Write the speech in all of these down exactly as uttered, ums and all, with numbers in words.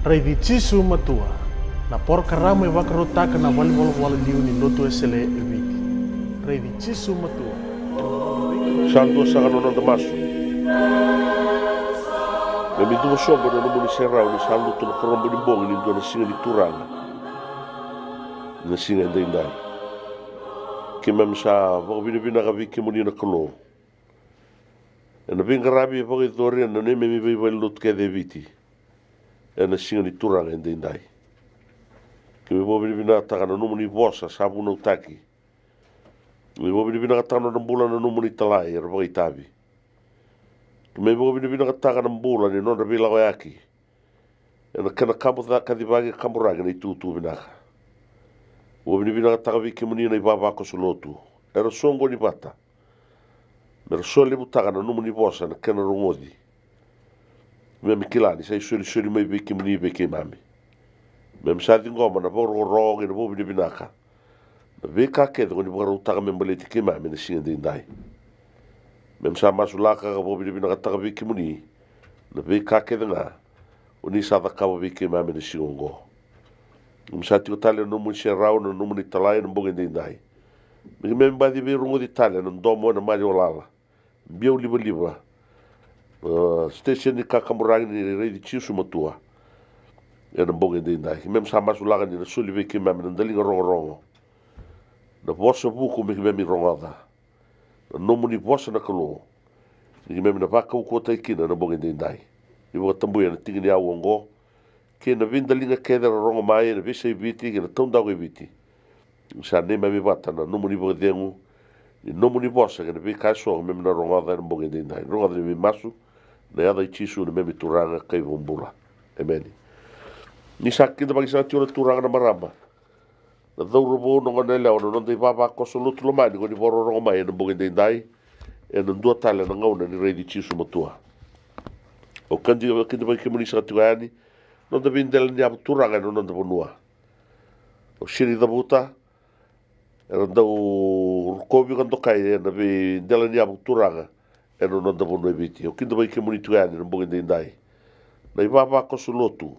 Raici Jisu Matua, na porokaramu e vakarautaka na valenivolavola liu ni Lotu Wesele e Viti. Raici Jisu Matua. Sa dua saka na noda masu. Keimami cuva sobu ena nomuni serau ni sa lutu na korobo ni bogi ni dua na siga ni Turaga. Na siga edaidai, keimami sa vakavinavinaka vei kemuni na Kalou ena veiqaravi e vakayacori ena neimami veivalenilotu kece e Viti ena siga ni Turaga edaidai. Keimami vakavinavinakataka na nomuni vosa sa vunautaki. Keimami vakavinavinakataka na nodra bula na nomuni italai era vakaitavi. Keimami vakavinavinakataka na bula ni nodra veilakoyaki ena kena kabu ca, kacivaki, kaburaki na itukutuku vinaka. Vakavinavinakataka vei kemuni na ivavakoso lotu era soqoni vata me ra solevutaka na nomuni vosa ena kena rogoci. Keimami kila ni sa isolisoli mai vei kemuni vei keimami. Keimami sa ciqoma na vakarokoroko kei na vakavinavinaka na veika kece ko ni vakarautaka me baleti keimami ena siga edaidai. Keimami sa masulaka ka vakavinavinakataka vei kemuni na veika kece ga o ni sa cakava vei keimami ena siga oqo. Keimami sa tiko tale ena nomuni serau, na nomuni italai ena bogi edaidai. Me keimami baci veirogoci tale ena domo ena maliwa lala, biau livaliva, a, siteseni ni kakaburaki ni Raici Jisu Matua ena bogi edaidai. Keimami sa masulaka ni na soli vei keimami na daliga rogorogo, na vosa vuku me keimami rogoca na nomuni vosa na Kalou, ni keimami na vakaukauwataki kina na bogi edaidai. Ni vakatabuya na tiki ni aua oqo kei na veidaliga kece era rogo mai ena veiyasai Viti kei na taudaku e Viti. Sa neimami vata na nomuni vakacegu ni nomuni vosa kei na veika eso keimami na rogoca ena bogi edaidai. Rogoca neimami masu ena yaca i Jisu na neimami Turaga ka iVakabula. Emeni. Ni sa kidavaki saka tiko na turaga, na marama, na cauravou, na goneyalewa, na noda ivavakoso lotu lomani ko ni vakarorogo mai ena bogi edaidai ena dua tale na gauna ni Raici Jisu Matua. Au kidavaki, kidavaki kemuni saka tiko yani na noda veidelaniyavu turaga ena noda vanua. Au sega ni cavuta, era dau rokovi ka dokai ena veidelaniyavu turaga ena noda vanua e Viti. Au kidavaki kemuni tiko yani ena bogi edaidai, na ivavakoso lotu,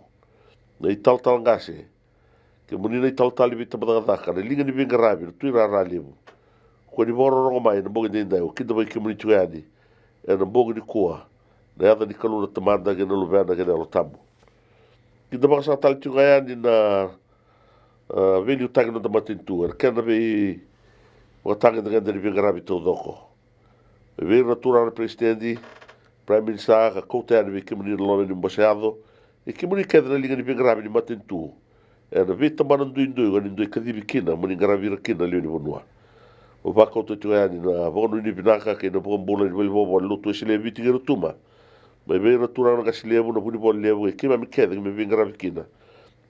na italatala qase, kemuni na italatala ni veitabacakacaka, na liga ni veiqaravi, na tuirara levu ko ni vakarorogo mai ena bogi edaidai. Au kidavaki kemuni tiko yani ena bogi nikua ena yaca ni Kalou na Tamada kei na Luvena kei na Yalo Tabu. Kidavaka saka tale tiko ga yani na, a, veiliutaki ni noda matanitu ena kena veivakatagedegede ni veiqaravi taucoko. Vei ira na turaga na peresitedi, Prime Minister, ka kauta yani vei kemuni na loma ni bose yaco, kei kemuni kece na liga ni veiqaravi ni matanitu ena veitabana duidui ko ni dui kacivi kina mo ni qaravi ira kina na lewe ni vanua. Au vakauta tiko yani na vakanuinui vinaka kei na vakabula ni valenivolavola ni Lotu Wesele e Viti kei Rotuma, mai vei ira na turaga na qase levu, na vunivola levu, kei keimami kece keimami veiqaravi kina,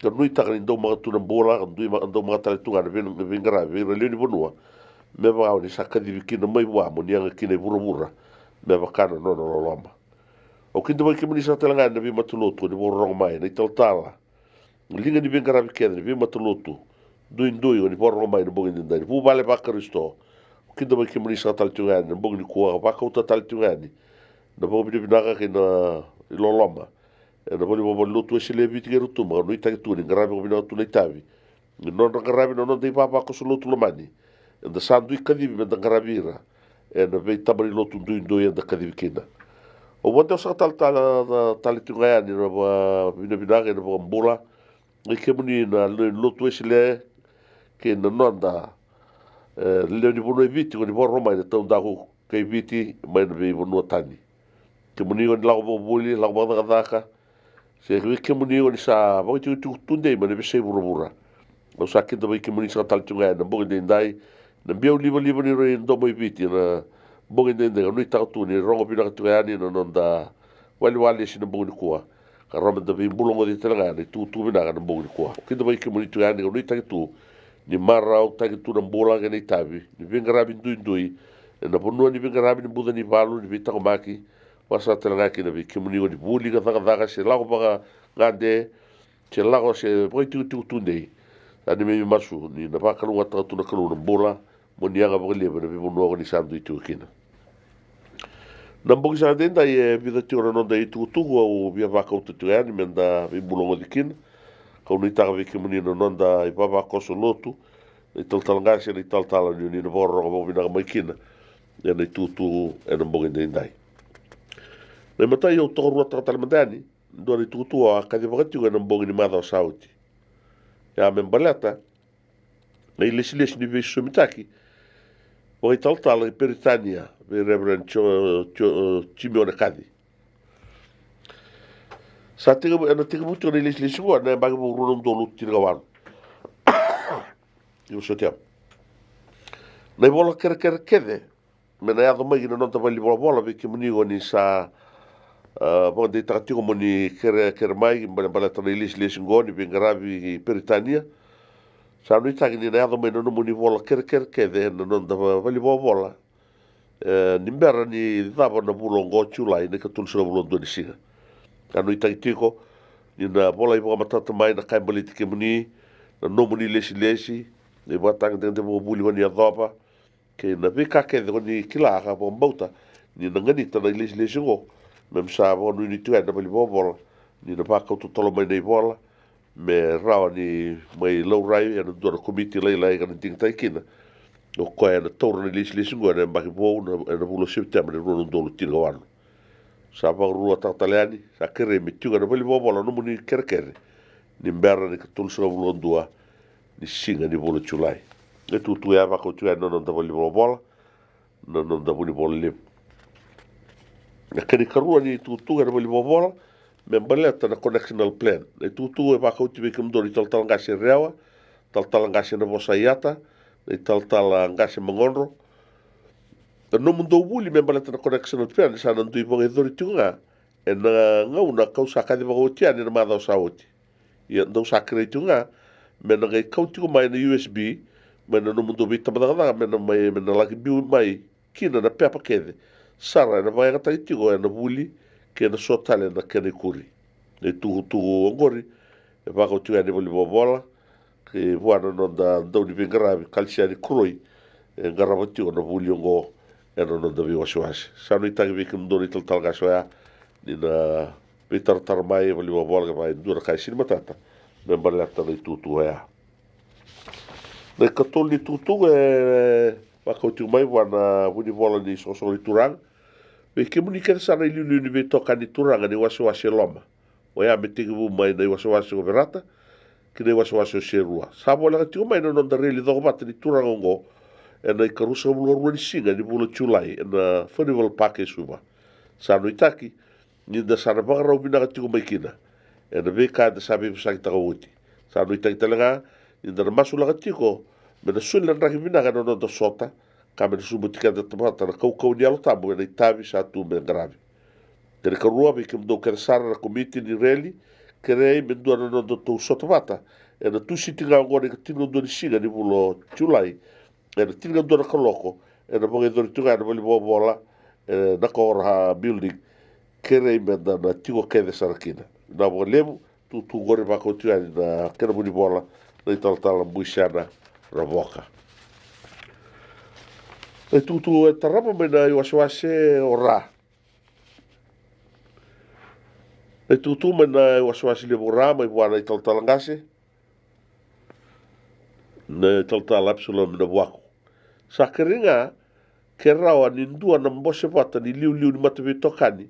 ka nuitaka ni daumaka tu na bula, ka dui ma-, daumaka tale tu ga na vei-, veiqaravi vei ira na lewe ni vanua, me vaka o ni sa kacivi kina mai vua mo ni yaga kina i vuravura me vaka na nona loloma. Au kidavaki kemuni saka tale ga yani na veimatalotu ko ni vakarorogo mai, na italatala, na liga ni veiqaravi kece, na veimatalotu duidui ko ni vakarorogo mai ena bogi edaidai, na vuvale vaKarisito. Au kidavaki kemuni saka tale tiko ga yani ena bogi nikua, ka vakauta tale tiko ga yani na vakavinavinaka kei na iloloma ena valenivolavola ni Lotu Wesele e Viti kei Rotuma, ka nuitaki tu ni qaravi vakavinaka tu na itavi ni nodra qaravi na noda ivavakoso lotu lomani eda sa dui kacivi meda qaravi ira ena veitaba ni lotu duidui eda kacivi kina. Au vakadewa saka tale, tale, tale tiko ga yani na vakavinavinaka, na vakabula vei kemuni na le-, Lotu Wesele kei na noda, e, lewe ni vanua e Viti ko ni vakarorogo mai na taudaku kei Viti mai na veivanua tani. Kemuni ko ni lako vakavuli, lako vakacakacaka, se vei kemuni ko ni sa vakaitikotiko tudei mai na veiyasai vuravura. Au sa kidavaki kemuni saka tale tiko ga yani na bogi edaidai, na biau livaliva ni rai domo i Viti ena bogi edaidai, ka nuitaka tu ni rogo vinaka tiko yani na noda valeniwalesi ena bogi nikua, ka rawa meda veibulagoci tale ga ena itukutuku vinaka ena bogi nikua. Au kidavaki kemuni tiko yani, ka nuitaki tu ni marautaki tu na bula kei na itavi ni veiqaravi duidui ena vanua ni veiqaravi, ni buca ni valu, ni veitaqomaki. Vakasaka tale ga kina vei kemuni ko ni vuli ka cakacaka se lako vakagade se lako se vakaitikotiko tudei. Sa neimami masu ni na vakalougatataka tu na Kalou na bula mo ni yaga vakalevu ena veivanua ko ni sa dui tiko kina. Na bogi sa daidai e vica tiko na noda itukutuku au via vakauta tiko yani me da veibulagoci kina. Kau nuitaka vei kemuni na noda ivavakoso lotu, na italatala qase, na italatala ni, ni na vakarorogo vakavinaka mai kina ena itukutuku ena bogi daidai. Na imatai au tokaruataka tale mada yani dua na itukutuku a kacivaka tiko ena bogi ni macawa sa oti. Ia me baleta na ilesilesi ni veisosomitaki vakaitalatala i Peritania vei Reverend Jo, Jo, Jimione Kaci. Sa tekivu, ena tekivu tiko na ilesilesi oqo ena yabaki vou rua na udolu tinikawalu. Io, sotia. Na ivola kerekere kece me na yaco mai ki na noda valenivolavola vei kemuni ko ni sa, a, vakadeitaka tiko mo ni kerekere mai, bale, baleta na ilesilesi oqo ni veiqaravi i Peritania. Sa nuitaki ni na yaco mai na nomuni vola kerekere kece ena noda va, valenivolavola, e, ni bera ni cava na vula oqo, Julai, na ikatolusagavulu ka dua ni siga. Ka nuitaki tiko ni na volai vakamatata mai na ka e baleti kemuni, na nomuni ilesilesi, na ivakatagedegede vakavuli ko ni yacova, kei na veika kece ko ni kila ka vakabauta ni na ganita na ilesilesi oqo. Me, me sa vakanuinui tiko yani na valenivolavola ni na vakau totolo mai na ivola me rawa ni mai laurai ena dua na komiti lailai ka na digitaki kina. O koya ena taura na ilesilesi oqo ena yabaki vou, na, ena vula o Sepiteba ni rua na udolu tinikawalu. Sa vakaruataka tale yani, sa kerei me tiko ena valenivolavola na nomuni kerekere ni bera na ikatolusagavulu ka dua ni siga ni vula o Julai. Na itukutuku ya e vakau tiko yani na noda valenivolavola, na noda vunivola levu. Na kena ikarua ni itukutuku ena valenivolavola me baleta na connectional plan. Na itukutuku e vakauti vei kemudou na italatala qase Rewa, talatala qase Navosa Iata, na italatala qase Magodro. Na nomudou vuli me baleta na connectional plan sa na dui vakayacori tiko ga ena gauna kau sa kacivaka oti yani ena macawa sa oti. Ia dou sa kerei tiko ga me na qai kau tiko mai na U S B mai na nomudou veitabacakacaka me na mai, me na laki biu mai kina na pepa kece sara ena vakayagataki tiko ena vuli kei na so tale na kena ikuri. Na itukutuku oqori e vakau tiko yani valenivolavola kei vua na noda dauniveiqaravi Kalisiani Kuroi, e qarava tiko na vuli oqo ena noda veiwasewase. Sa nuitaki vei kemudou na italatala qase oya ni na veitaratara mai valenivolavola kevaka e dua na ka e sega ni matata me baleta na itukutuku oya. Na ikatolu ni itukutuku e vakau tiko mai vua na vunivola ni soqosoqo ni turaga. Vei kemuni kece sara na iliuliu ni veitokani ni turaga na iwasewase e loma, oya me tekivu mai na iwasewase o Verata ki na iwasewase o Serua. Sa voleka tiko mai na noda reli cokovata ni turaga oqo ena ikaruasagavulu ka rua ni siga ni vula o Julai ena Furnival Park e Suva. Sa nuitaki ni da sa na vakarau vinaka tiko mai kina ena veika eda sa veivosakitaka oti. Sa nuitaki tale ga ni da na masulaka tiko me na soli na draki vinaka ena noda sota, ka me na sobuti keda vata na kaukauwa ni Yalo Tabu ena itavi sa tu me qaravi. Kena ikarua, vei kemudou kece sara na komiti ni reli, kerei me dua na nodatou sota vata ena Tusiti ga oqo na ikatinikadua ni siga ni vula o Julai, ena tinikadua na kaloko, ena vakayacori tiko ga ena valenivolavola, e, Nakora Building. Kerei me da na tiko kece sara kina. Vinaka vakalevu. Itukutuku oqori e vakau tiko yani na kena vunivola na italatala Buisena Ravoka. Na itukutuku e tarava mai na iwasewase o Ra. Na itukutuku mai na iwasewase levu o Ra mai vua na italatala qase, na italatala Apisalome Navuaku. Sa kerei ga ke rawa ni dua na bose vata ni iliuliu ni mataveitokani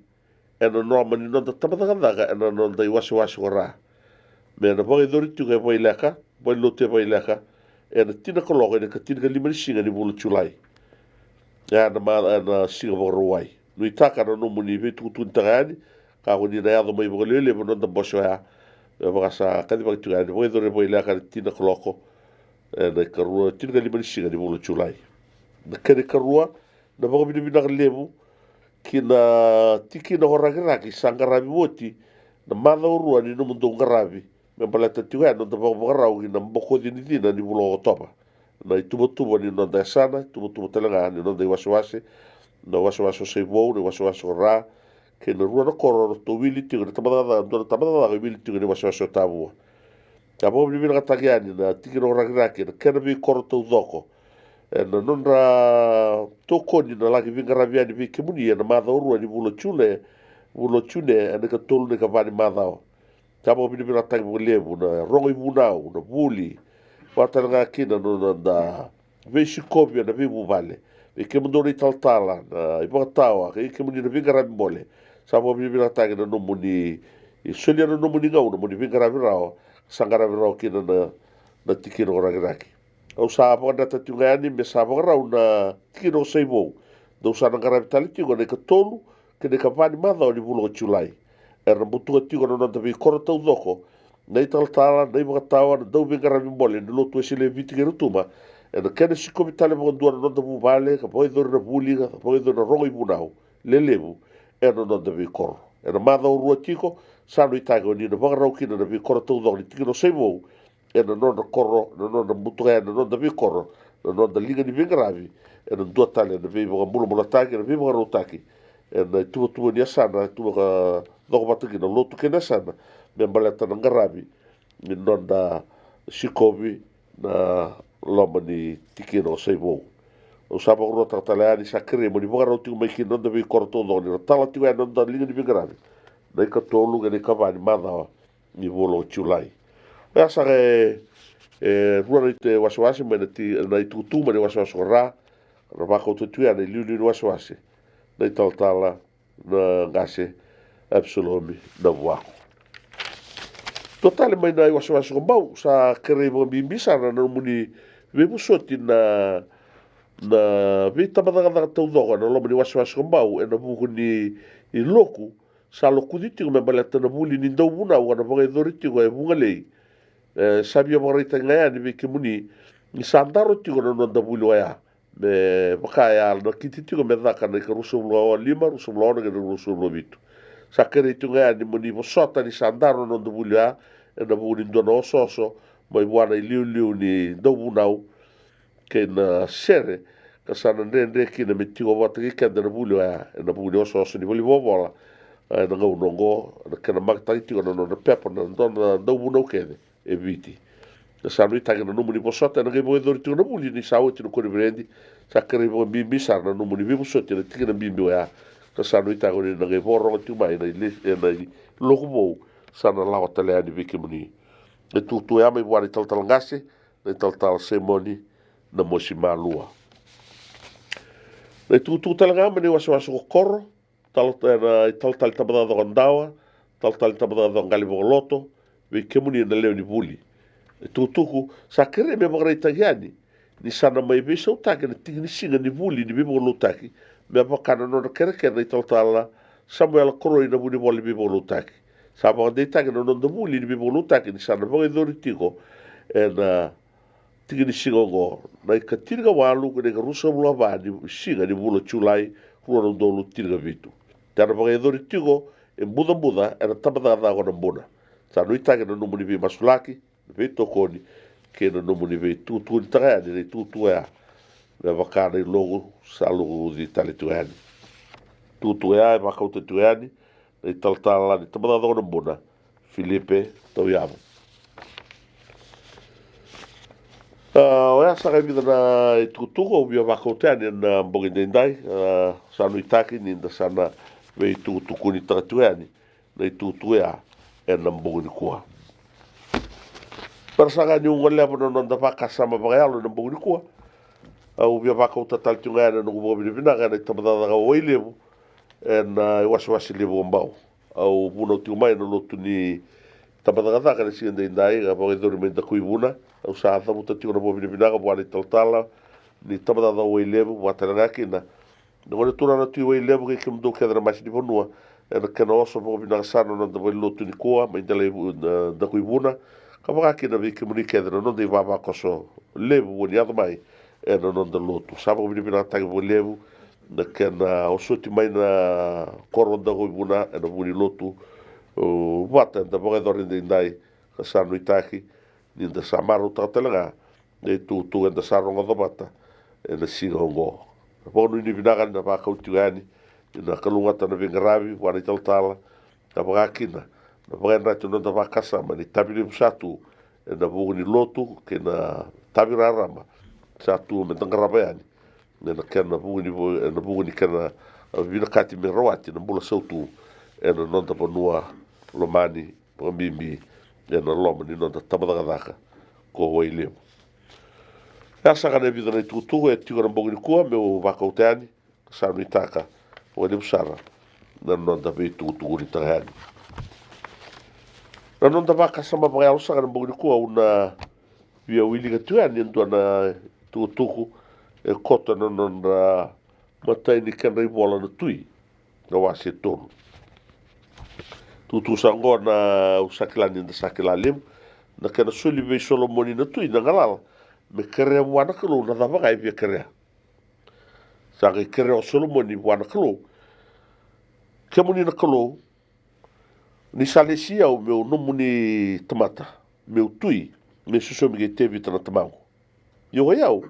ena loma ni noda tabacakacaka ena noda iwasewase o Ra, me na vakayacori tiko e Vaileka, valenilotu e Vaileka, ena tini na kaloko ena ikatinikalima ni siga ni vula o Julai. Ia na ma, ena siga Vakarauwai. Nuitaka na nomuni veitukutukuni taka yani, ka ko ni na yaco mai vakalevulevu na noda bose oya. E vaka sa kacivaki tiko yani, vakayacori e Vaileka ena tini na kaloko ena ikarua, tinikalima ni siga ni vula o Julai. Na kena ikarua, na vakavinavinaka levu ki na tikina o Rakiraki sa qaravi oti na macawa rua ni nomudou qaravi me baleta tiko yani na noda vakavakarau ki na bokoci ni cina ni vula o Okotova. Na ituvatuva ni noda yasana, ituvatuva tale ga ni noda iwasewase, na wasewase o Saivou, na iwasewase o Ra, kei na rua na koro ratou wili tiko, na tabacakacaka, dua na tabacakacaka e wili tiko ena iwasewase o Tavua. Ka vakavinavinakataki yani na tikina o Rakiraki ena kena veikoro taucoko, Ena nodra tokoni na laki veiqaravi yani vei kemuni ena macawa rua ni vula o June, vula o June, ena ikatolu, na ikava ni macawa. Sa vakavinavinakataki vakalevu na rogo ivunau, na vuli, vaka talega kina na noda veisikovi ena veivuvale. Vei kemudou na italatala, na ivakatawa, kei kemuni na veiqaravi bole. Sa vakavinavinakataki na nomuni solia na nomuni gauna mo ni veiqaravi rawa, sa qaravi rawa kina na, na tikina o Rakiraki. Au sa vakadreta tiko ga yani me sa vakarau na tikina o Saivou. Dou sa na qaravi tale tiko na ikatolu kei na ikava ni macawa ni vula o Julai. Era na butuka tiko na noda veikoro taucoko na italatala, na ivakatawa, na dauveiqaravi bole ni lotu Wesele e Viti kei Rotuma, ena kena sikovi tale vakadua na noda vuvale, ka vakayacori na vuli, ka vakayacori na rogo ivunau lelevu ena noda veikoro. Ena macawa rua tiko, sa nuitaki o ni na vakarau kina na veikoro taucoko ni tikina o Saivou, ena nodra koro, na nodra butuka yani na noda veikoro, na noda liga ni veiqaravi, ena dua tale na veivakabulabulataki, na veivakarautaki ena ituvatuva ni yasana, e tu vakacokovata kina na lotu kei na yasana, me baleta na qaravi ni noda sikovi na loma ni tikina o Saivou. Au sa vakaruataka tale yani, sa kerei mo ni vakarau tiko mai kina na noda veikoro taucoko ni ra tala tiko yani na noda liga ni veiqaravi na ikatolu kei na ikava ni macawa ni vula o Julai. Oya saka e, e rua na ite wasewase mai na ti, na itukutuku mai na iwasewase ko Ra, ra vakauta tu ya na iliuliu ni wasewase na italatala na qase Apisalomi Navuako. Dua tale mai na iwasewase ko Bau, sa kerei vakabibi sara na nomuni veivosoti na, na veitabacakacaka taucoko ena loma ni wasewase ko Bau ena vuku ni iloku sa lokuci tiko me baleta na vuli ni dauvunau ka na vakayacori tiko e Vugalei. E, sa via vakaraitaki ga yani vei kemuni ni sa daro tiko na noda vuli oya, me vaka e a nakiti tiko me caka na ika ruasagavulu ka lima, ruasagavulu ka ono kei na ruasagavulu ka vitu. Sa kerei tiko ga yani mo ni vosota ni sa daro na noda vuli oya ena vuku ni dua na osooso mai vua na iliuliu ni dauvunau kei na sere, ka sa na dredre kina me tiko vata kei keda na vuli oya ena vuku ni osooso ni valenivolavola. Ena gauna oqo na kena maketaki tiko na nona pepa na dua na dauvunau kece e Viti. Ka sa nuitaki na nomuni vosota ena qai vakayacori tiko na vuli ni sa oti na koniferedi. Sa kerei vakabibi sara na nomuni veivosoti ena tikina bibi oya. Ka sa nuitaki o ni na qai vakarorogo tiko mai ena iloku vou sa na lako tale yani vei kemuni. Na itukutuku oya mai vua na italatala qase, na italatala Saimoni Namosi Malua. Na itukutuku tale ga mai na iwasewase ko Koro, tala, ena italatala ni tabacakacaka o Dawa, talatala ni tabacakacaka o Qali Vakaloto, vei kemuni na lewe ni vuli. Na itukutuku sa kerei me vakaraitaki yani ni sa na mai veisautaki na tiki ni siga ni vuli ni veivakalotutaki, me vaka na nodra kerekere na italatala Samuela Koroi na vunivola ni veivakalotutaki. Sa vakadeitaki na noda vuli ni veivakalotutaki ni sa na vakayacori tiko ena tiki ni siga oqo, na ikatini ka walu kei na ikaruasagavulu ka va ni siga ni vula o Julai, rua na udolu tinikavitu. Ka na vakayacori tiko e Bucabuca ena tabacakacaka ko Nabuna. Sa nuitaki na nomuni veimasulaki, na veitokoni kei na nomuni veitukutukunitaka yani na itukutuku oya, me vaka na iloku sa lokuci tale tiko yani. Itukutuku oya e vakauta tiko yani na italatala ni tabacakacaka ko Nabuna, Filipe Tauyavu. A, oya saka e vica na itukutuku au via vakauta yani ena bogi daidai. A, sa nuitaki ni da sa na veitukutukunitaka tiko yani na itukutuku oya ena bogi nikua. Para saka niu goleva na noda vakasama vakayalo ena bogi nikua, au via vakauta tale tiko ga yani na noqu vakavinavinaka ena itabacakacaka o Wailevu ena iwasewase levu o Bau. Au vunau tiko mai na lotu ni tabacakacaka ena siga daidai, ka vakayacori mai Dakuivuna. Au sa cavuta tiko na vakavinavinaka vua na italatala ni tabacakacaka o Wailevu, vaka tale ga kina na gone turaga na Tui Wailevu kei kemudou kece na masi ni vanua ena kena oso vakavinaka sara na noda valenilotu nikua mai Delai, na Dakuivuna, ka vaka kina vei kemuni kece na noda ivavakoso levu o ni yaco mai ena noda lotu. Sa vakavinavinakataki vakalevu na kena osoti mai na koro o Dakuivuna ena vuku ni lotu, o, vata eda vakayacora edaidai, ka sa nuitaki ni da sa marautaka tale ga na itukutuku eda sa rogoca vata ena siga oqo. Na vakanuinui vinaka ni na vakau tiko yani ni na kalougata na veiqaravi vua na italatala, ka vaka kina na vakayadrati na noda vakasama ni tavi levu sa tu ena vuku ni lotu kei na tavi rarama sa tu me da qarava yani ena kena vuku ni vo-, ena vuku ni kena vinakati me rawati na bula sautu ena noda vanua lomani, vakabibi ena loma ni noda tabacakacaka ko Wailevu. E a saka na vica na itukutuku e tiko ena bogi nikua meu vakauta yani, ka sa nuitaka vakalevu sara na noda veitukutukunitaka yani. Na noda vakasama vakayalo saka ena bogi nikua, au na via wilika tu yani e dua na tukutuku e koto ena nodra matai ni kedra ivola na Tui, na wase tolu. Tukutuku sa oqo na, au sa kila ni da sa kila levu, na kena soli vei Solomoni na Tui na galala me kerea vua na Kalou na cava ga e via kerea. Sa qai kerea o Solomoni vua na Kalou: Kemuni na Kalou, ni sa lesi au meu nomuni tamata, meu tui, me sosomi kei Tevita na tamaqu. Ia oi au,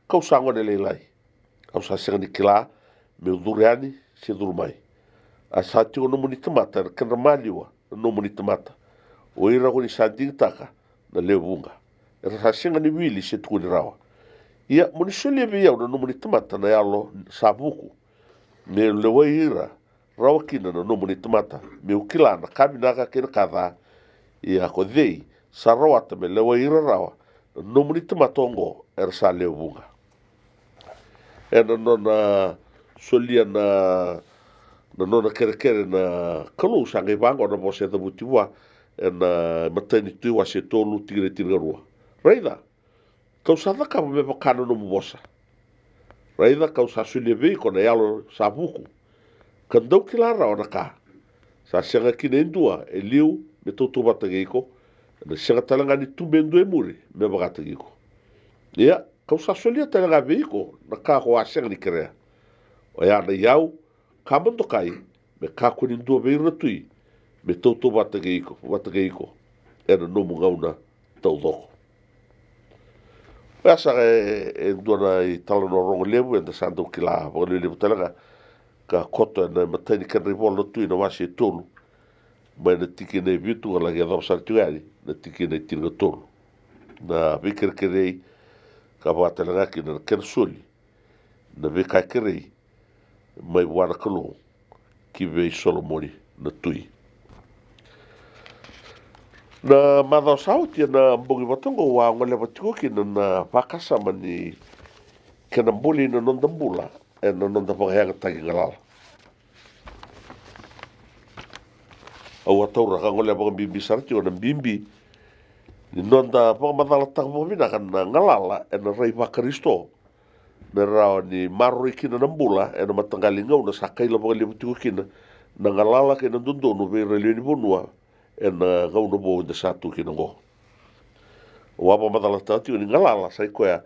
ka'u sa gone lailai, au sa sega ni kila meu curu yani se curu mai. A sa tiko nomuni tamata ena kedra maliwa na nomuni tamata, o ira ko ni sa digitaka na lewe vuqa, era sa sega ni wili se tukuni rawa. Ia mo ni solia vei au na nomuni tamata na yalo sa vuku, meu lewai ira rawa kina na nomuni tamata, meu kila na ka vinaka kei na ka ca. Ia ko cei sa rawata me lewai ira rawa na nomuni tamata oqo era sa lewe vuqa? Ena nona solia na, na nona kerekere na Kalou, sa qai vaqo na vosa e cavuti vua ena matai ni Tui wase tolu tikina e tinikarua: Raica, ka'u sa cakava me vaka na nomu vosa. Raica, ka'u sa solia vei iko na yalo sa vuku, ka dau kila rawa na ka. Sa sega kina e dua e liu me tautauvata kei iko, ena sega tale ga ni tubu e dua e muri me vakataki iko. Ia ka'u sa solia tale ga vei iko na ka ko a sega ni kerea, oya na iyau ka mo dokai, me kakua ni dua vei ira na tui me tautauvata kei iko, vata kei iko ena nomu gauna taucoko. Oya saka e, e dua na italanoa rogo levu eda sa dau kila vakalelevu tale ga, ka koto ena matai ni kedra ivola na Tui na wase e tolu, mai na tikina e vitu ka laki yacova sara tiko yani na tikina e tinikatolu. Na veikerekerei, ka vaka tale ga kina na kena soli na veika e kerei mai vua na Kalou ki vei Solomoni na Tui. Na macawa sa oti ena bogi vata oqo au a goleva tiko kina na vakasama ni kena bolei na noda bula ena noda vakayagataki galala. Au a taura ka goleva vakabibi sara tiko na bibi ni noda vakamacalataka vakavinaka na galala ena rai vaKarisito, me rawa ni maroroi kina na bula ena mataqali gauna sa kaila vakalevu tiko kina na galala kei na dodonu vei ira lewe ni vanua ena gauna vou eda sa tu kina oqo. Au a vakamacalataka tiko ni galala sa i koya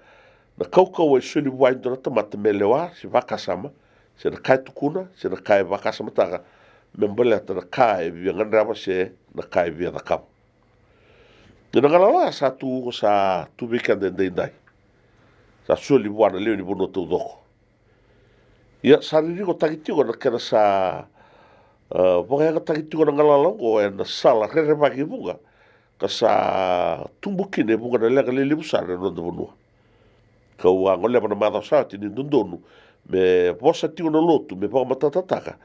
na kaukauwa e soli vua e dua na tamata me lewa se vakasama, se na ka e tukuna, se na ka e vakasamataka me baleta na ka e via gadreva se na ka e via cakava. Ia na galala sa tu, sa tu vei keda edaidai. Sa soli vua na lewe ni vanua taucoko. Ia sa ririkotaki tiko na kena sa, e, vakayagataki tiko na galala oqo ena sala rerevaki e vuqa, ka sa tubu kina e vuqa na leqa lelevu sara ena noda vanua. Kau a goleva na macawa sa oti ni dodonu me vosa tiko na lotu me vakamatatataka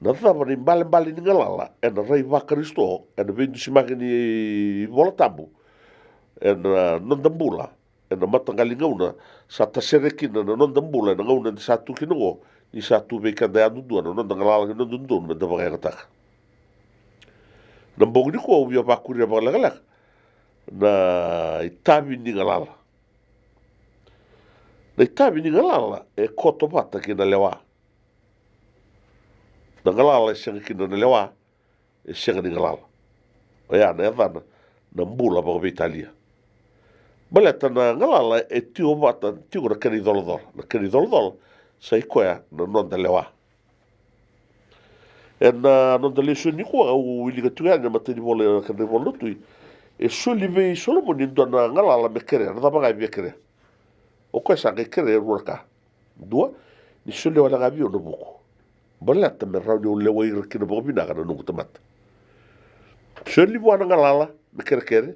na cava na ibalebale ni galala ena rai vaKarisito ena veidusimaki ni iVola Tabu ena noda bula ena mataqali gauna sa tasere kina na noda bula ena gauna eda sa tu kina oqo, ni sa tu vei keda yadudua na noda galala kei na noda dodonu meda vakayagataka. Na bogi nikua au via vakuria vakalekaleka na itavi ni galala. Na itavi ni galala e koto vata kei na lewa. Na galala e sega kina na lewa, e sega ni galala. Oya na yacana na bula vakaveitalia. Baleta na galala e tiko vata tiko na kena icolacola. Na kena icolacola sa i koya na noda lewa. Ena noda lesoni nikua au wilika tiko yani na matai ni vola, na kedra ivola na Tui. E soli vei Solomoni e dua na galala me kerea, na cava ga e via kerea. O koya sa qai kerea e rua na ka. Dua, ni solia wale ga vei au na vuku, baleta me rawa niu lewai ira kina vakavinaka na noqu tamata. Soli vua na galala me kerekere.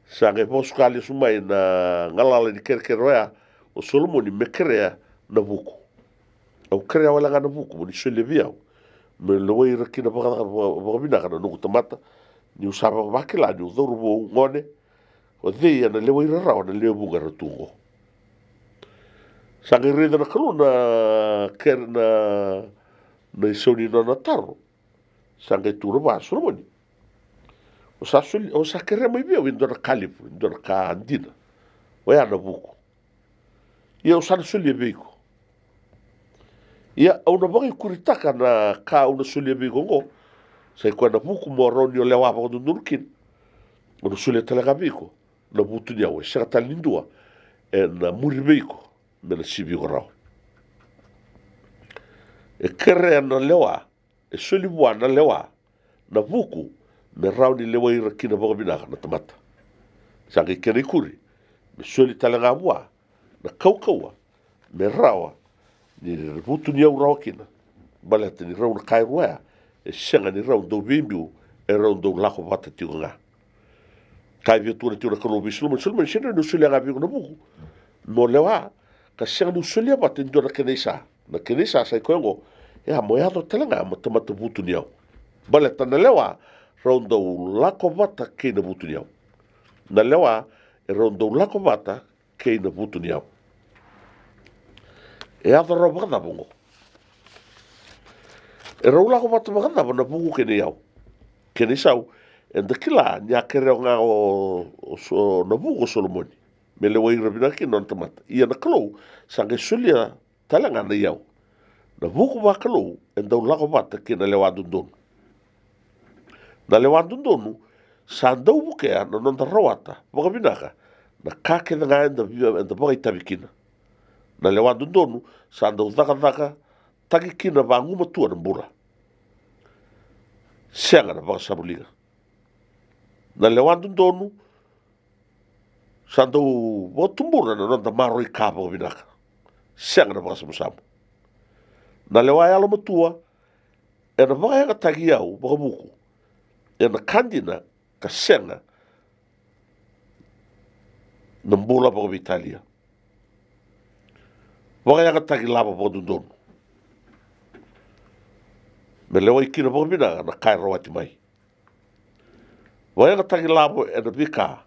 Sa qai vakasuka lesu mai na galala ni kerekere oya o Solomoni me kerea na vuku. Au kerea wale ga na vuku mo ni solia vei au, me lewai ira kina vaka, vaka, vakavinaka na noqu tamata, niu sa vakila niu cauravou, gone, o cei ena lewai ira rawa na lewe vuqa era tu oqo. Sa qai raica na Kalou na kere, na, na isau ni nona taro. Sa qai tukuna vua: Solomoni, o sa soli, o sa kerea mai vei au e dua na ka levu, e dua na ka dina. Oya na vuku. Ia au sa na solia vei iko. Ia au na vakaikuritaka na ka au na solia vei iko oqo. Sa i koya na vuku mo rawa ni o lewa vakadodonu kina. Au na solia tale ga vei iko na vutuniyau, e sega tale ni dua ena muri vei iko me na sivi iko rawa. E kerea na lewa, e soli vua na lewa na vuku, me rawa ni lewai ira kina vakavinaka na tamata. Sa qai kena ikuri, me soli tale ga vua na kaukauwa, me rawa ni vutuniyau rawa kina. Baleta ni rau na ka e rua ya, e sega ni rau dau veibiu, e rau dau lako vata tiko ga. Ka e via tukuna tiko na Kalou vei Solomoni: Solomoni, sega ni dredre niu solia ga vei iko na vuku mo lewa, ka sega niu solia vata e dua na kena isa. Na kena isa sa i koya oqo, e a mo yaco tale ga mo tamata vutuniyau. Baleta na lewa rau dau lako vata kei na vutuniyau. Na lewa e rau dau lako vata kei na vutuniyau. E yaco rawa vakacava oqo? E rau lako vata vakacava na vuku kei na iyau? Kena isau, eda kila ni a kerea ga o, o So-, na vuku o Solomoni me lewai ira vinaka kina na nona tamata. Ia na Kalou sa qai solia tale ga na iyau. Na vuku vakalou e dau lako vata kei na lewa dodonu. Na lewa dodonu sa dau vukea na noda rawata vakavinaka na ka kece ga eda via, eda vakaitavi kina. Na lewa dodonu sa dau cakacakataki kina vagumatua na bula. Sega na vakasavuliga. Na lewa dodonu sa dau vakatubura na noda maroroi ka vakavinaka. Sega na vakasamusamu. Na lewa yalomatua ena vakayagataki iyau vakavuku ena ka dina, ka sega na bula vakaveitalia. Vakayagataki lavo vakadodonu me lewai kina vakavinaka na ka e rawati mai. Vakayagataki lavo ena veika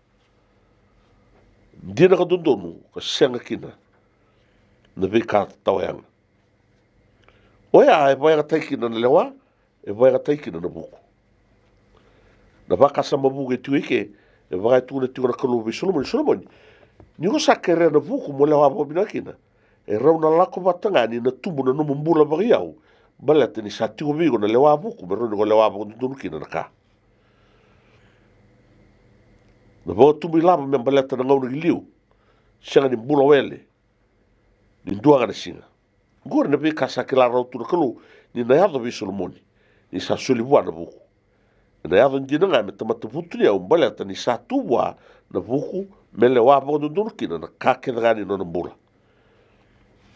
dina ka dodonu, ka sega kina na veika tawayaga. Oya e vakayagataki kina na lewa, e vakayagataki kina na vuku. Na vakasama vuku e tiko i ke, e vaka e tukuna tiko na Kalou vei Solomoni: Solomoni, ni ko sa kerea na vuku mo lewa vakavinaka kina, e rau na lako vata ga ni na tubu na nomu bula vakaiyau, baleta ni sa tiko vei iko na lewa vuku me rawa ni ko lewa vakadodonu kina na ka. Na vakatubu ilavo me baleta na gauna ki liu, sega ni bula wele ni dua ga na siga. Qori na veika sa kila rawa tu na Kalou ni na yaco vei Solomoni ni sa soli vua na vuku. Ena yaco dina ga me tamata vutuniyau, baleta ni sa tu vua na vuku me lewa vakadodonu kina na ka kece ga ni nona bula.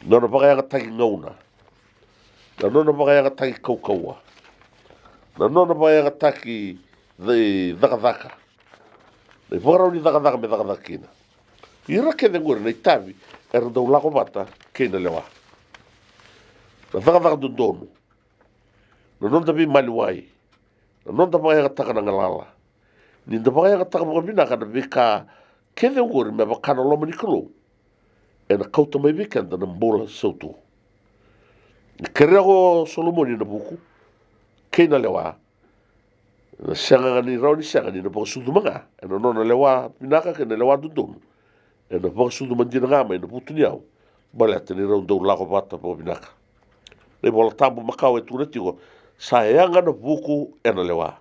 Na nona vakayagataki gauna, na nona vakayagataki kaukauwa, na nona vakayagataki cakacaka, na ivakarau ni cakacaka me cakacaka kina. Ira kece qori na itavi era dau lako vata kei na lewa. Na cakacaka dodonu, na noda veimaliwai, na noda vakayagataka na galala. Ni da vakayagataka vakavinaka na veika kece oqori me vaka na loma ni Kalou, ena kauta mai vei keda na bula sautu. Ni kerea ko Solomoni na vuku kei na lewa, na sega ga ni rawa ni sega ni na vakasucuma ga ena nona lewa vinaka kei na lewa dodonu. Ena vakasucuma dina ga mai na vutuniyau, baleta ni rau dau lako vata vakavinaka. Na iVola Tabu makawa e tukuna tiko: Sa yaga na vuku ena lewa.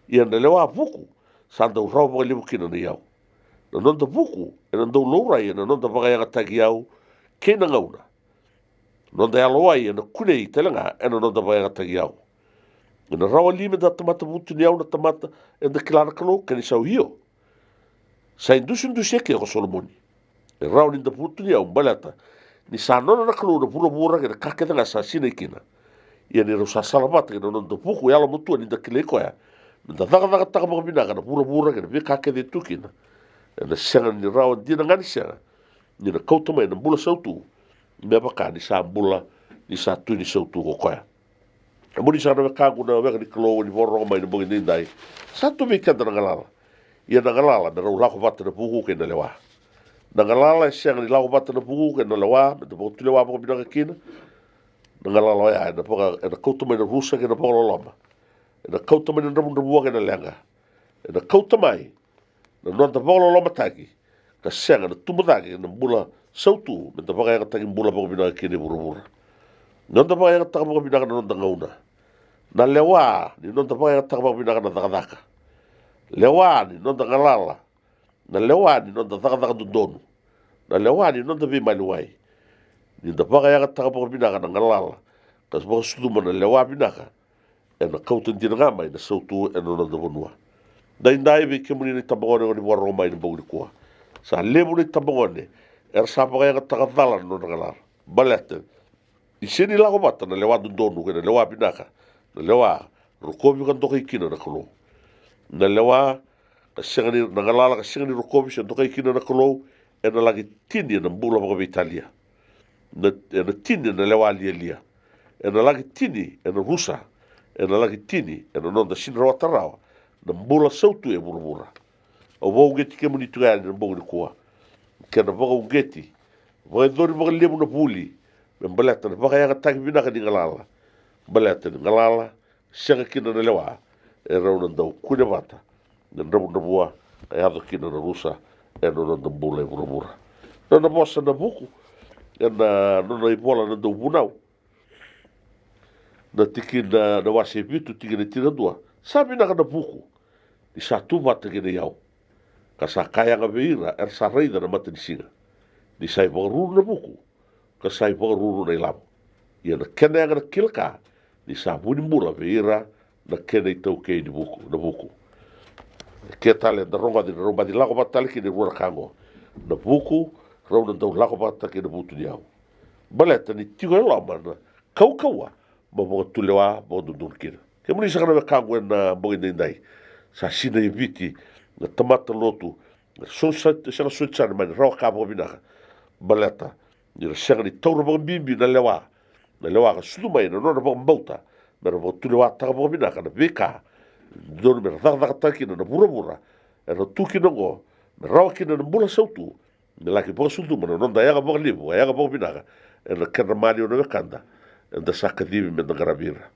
Ia na lewa vuku sa dau rawa vakalevu kina na iyau. Na noda vuku ena dau laurai ena noda vakayagataki iyau kei na gauna. Noda yalowai ena kunei tale ga ena noda vakayagataki iyau. Ena rawa li meda tamata vutuniyau na tamata eda kila na Kalou? Kena isau, io. Sa idusidusi eke ko Solomoni. E rawa ni da vutuniyau baleta ni sa nona na Kalou na vuravura kei na ka kece ga sa sinai kina. Ia ni rau sa salavata kei na noda vuku yalomatua ni da kilai koya, meda cakacakataka vakavinaka na vuravura kei na veika kece e tu kina, ena sega ni rawa dina ga ni sega ni na kauta mai na bula sautu, me vaka ni sa bula, ni sa tu ni sautu ko koya. Kemuni saka na wekaqu na weka ni Kalou ni vakarorogo mai na bogi daidai. Sa tu vei keda na galala. Ia na galala me rau lako vata na vuku kei na lewa. Na galala e sega ni lako vata na vuku kei na lewa, me da vakatulewa vakavinaka kina. Na galala oya ena vaka, ena kauta mai na rusa kei na vakaloloma. Ena kauta mai na dravudravua kei na leqa. Ena kauta mai na noda vakalolomataki, ka sega na tubu cake na bula sautu me da vakayagataki bula vakavinaka kina e vuravura. Noda vakayagataka vakavinaka na noda gauna. Na lewa ni noda vakayagataka vakavinaka na cakacaka. Lewa ni noda galala. Na lewa ni noda cakacaka dodonu. Na lewa ni noda veimaliwai. Ni da vakayagataka vakavinaka na galala ka vakasucuma na lewa vinaka, ena kauta dina ga mai na sautu ena noda vanua. Daidai vei kemuni na itabagone o ni vakarorogo mai na bogi nikua. Sa levu na itabagone era sa vakayagataka cala na nodra galala. Baleta ni sega ni lako vata na lewa dodonu kei na lewa vinaka, na lewa rokovi ka dokai kina na Kalou. Na lewa ka sega ni, na galala ka sega ni rokovi se dokai kina na Kalou, ena laki tini ena bula vakaveitalia. Na, ena tini ena lewa lialia. Ena laki tini ena rusa. Ena laki tini ena noda sega ni rawata rawa na bula sautu e vuravura. Au vakauqeti kemuni tiko yani na bogi nikua. Kena vakauqeti, vakayacori vakalevu na vuli me baleta na vakayagataki vinaka ni galala. Baleta ni galala sega kina na lewa, e rau na dau kune vata na dravudravua ka yaco kina na rusa ena noda bula e vuravura. Nona vosa na vuku ena nona ivola na Dauvunau, na tikina, na wase e vitu, tikina e tinikadua. Sa vinaka na vuku ni sa tu vata kei na iyau, ka sa ka yaga vei ira era sa raica na matanisiga. Ni sa ivakaruru na vuku, ka sa ivakaruru na ilavo. Ia na kena yaga na kila ka ni sa vu ni bula vei ira na kena itaukei ni vuku, na vuku. E ke tale eda rogoca ni rau baci lako vata tale kina e rua na ka oqo. Na vuku rau na dau lako vata kei na vutuniyau. Baleta ni tiko e loma na kaukauwa mo vakatulewa vakadodonu kina. Kemuni saka na wekaqu ena bogi daidai, sa sinai e Viti na tamata lotu, na so sa, sega soti sara mai na rawa ka vakavinaka. Baleta ni ra sega ni taura vakabibi na lewa, na lewa ka sucu mai na nona vakabauta me ra vakatulewataka vakavinaka na veika dodonu me ra cakacakataka kina na vuravura. Era tu kina oqo me rawa kina na bula sautu, me laki vakasucuma na noda yaga vakalevu, a yaga vakavinaka ena kedra maliwa na wekada. Eda sa kacivi me da qaravi ira.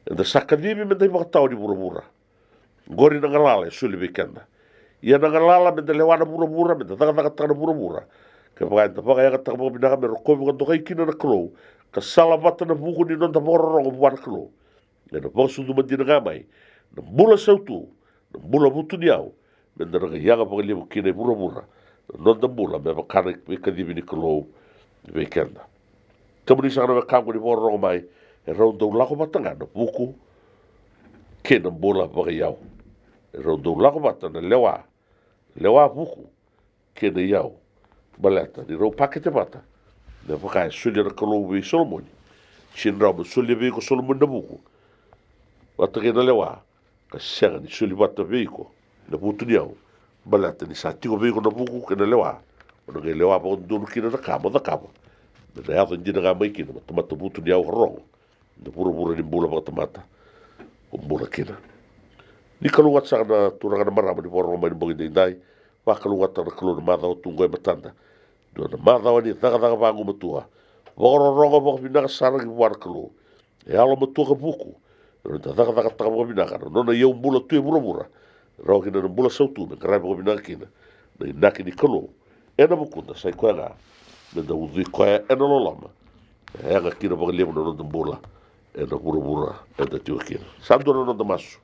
Eda sa kacivi me da ivakatawa ni vuravura. Qori na galala e soli vei keda. Ia na galala me da lewa na vuravura, me da cakacakataka na vuravura. Kevaka eda vakayagataka vakavinaka me rokovi ka dokai kina na Kalou, ka sala vata na vuku ni noda vakarorogo vua na Kalou, ena vakasucuma dina ga mai na bula sautu, na bula vutuniyau, me da na qai yaga vakalevu kina e vuravura na noda bula me vaka na veikacivi ni Kalou vei keda. Kemuni saka na wekaqu ni vakarorogo mai, e rau dau lako vata ga na vuku kei na bula vakaiyau. E rau dau lako vata na lewa, lewa vuku kei na iyau. Baleta ni rau pakete vata, me vaka e solia na Kalou vei Solomoni. Sega ni rawa me solia vei iko Solomoni na vuku vata kei na lewa, ka sega ni soli vata vei iko na vutuniyau. Baleta ni sa tiko vei iko na vuku kei na lewa, o na qai lewa vakadodonu kina na ka mo cakava, me na yaco dina ga mai kina mo tamata vutuniyau ka rogo na vuravura ni bula vakatamata ko bula kina. Ni kalougata saka na turaga na marama ni vakarorogo mai ni bogi daidai. Vakalougatataka na Kalou na macawa tu oqo e matada. Dua na macawa ni cakacaka vagumatua, vakarorogo vakavinaka sara ki vua na Kalou. E yalomatua ka vuku, e rawa ni da cakacakataka vakavinaka na nona iyau bula tu e vuravura. E rawa kina na bula sautu me qaravi vakavinaka kina na inaki ni Kalou ena vukuda. Sa i koya ga me da ucui koya ena loloma, e yaga kina vakalevu na noda bula ena vuravura eda tiko kina. Sa dua na noda masu.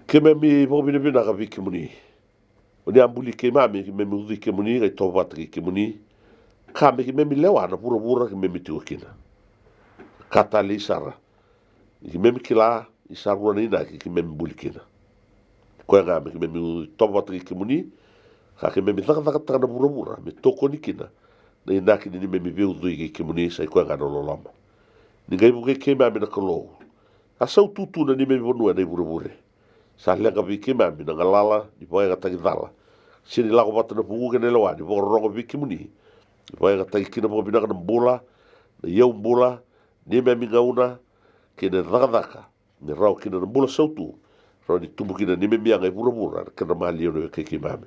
Keimami vakavinavinaka vei kemuni. O ni a buli keimami, keimami ucui kemuni, qai tovo vata kei kemuni. Ka me keimami lewa na vuravura keimami tiko kina. Ka talei sara, ni keimami kila ni sa rua na inaki keimami buli kina. Koya ga me keimami tovo vata kei kemuni, ka keimami cakacakataka na vuravura me tokoni kina na inaki ni neimami veiucui kei kemuni, sa i koya ga na loloma. Ni qai vukei keimami na Kalou. A sautu tu na neimami vanua ena ivurevure. Sa leqa vei keimami na galala ni vakayagataki cala. Sega ni lako vata na vuku kei na lewa ni vakarorogo vei kemuni. Ni vakayagataki kina vakavinaka na bula, na iyau bula, neimami gauna kei na cakacaka, me rawa kina na bula sautu, rawa ni tubu kina neimami yaga e vuravura na kedra maliwa na wekai keimami.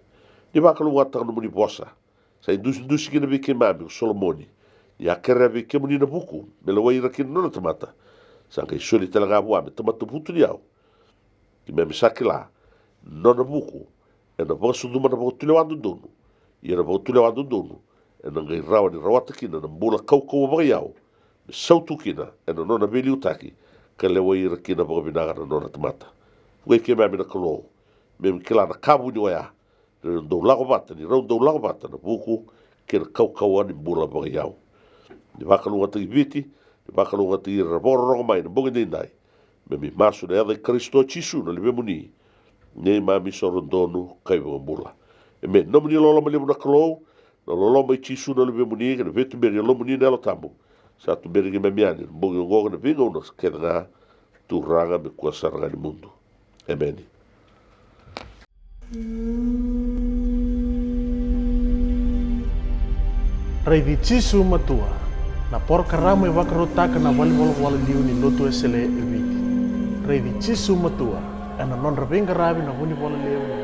Ni vakalougatataka na nomuni vosa sa idusidusi kina vei keimami ko Solomoni, ni a kerea vei kemuni na vuku me lewai ira kina na nona tamata. Sa qai soli tale ga vua me tamata vutuniyau. Keimami sa kila, nona vuku ena vakasucuma na vakatulewa dodonu. Ia na vakatulewa dodonu ena qai rawa ni rawata kina na bula kaukauwa vakaiyau, me sautu kina ena nona veiliutaki ka lewai ira kina vakavinaka na nona tamata. Vukai keimami na Kalou, me keimami kila na ka vuni oya, ni rau dau lako vata, ni rau dau lako vata na vuku kei na kaukauwa ni bula vakaiyau. Ni vakalougatataki Viti, ni vakalougatataki ira era vakarorogo mai na bogi daidai. Keimami masu ena yaca i Karisito Jisu na Luvemuni, neimami isoro donu ka iVakabula. Emeni. Nomuni loloma levu na Kalou, na loloma i Jisu na Luvemuni, kei na veituberi ni Yalomuni na Yalo Tabu, sa tuberi keimami yani ena bogi oqo kei na veigauna kece ga, Turaga, me kua sara ga ni mudu. Emeni. Raici Jisu Matua, na porokaramu e vakarautaka na valenivolavola liu ni Lotu Wesele e Viti. Raici Jisu Matua ena nodra veiqaravi na vunivola levu na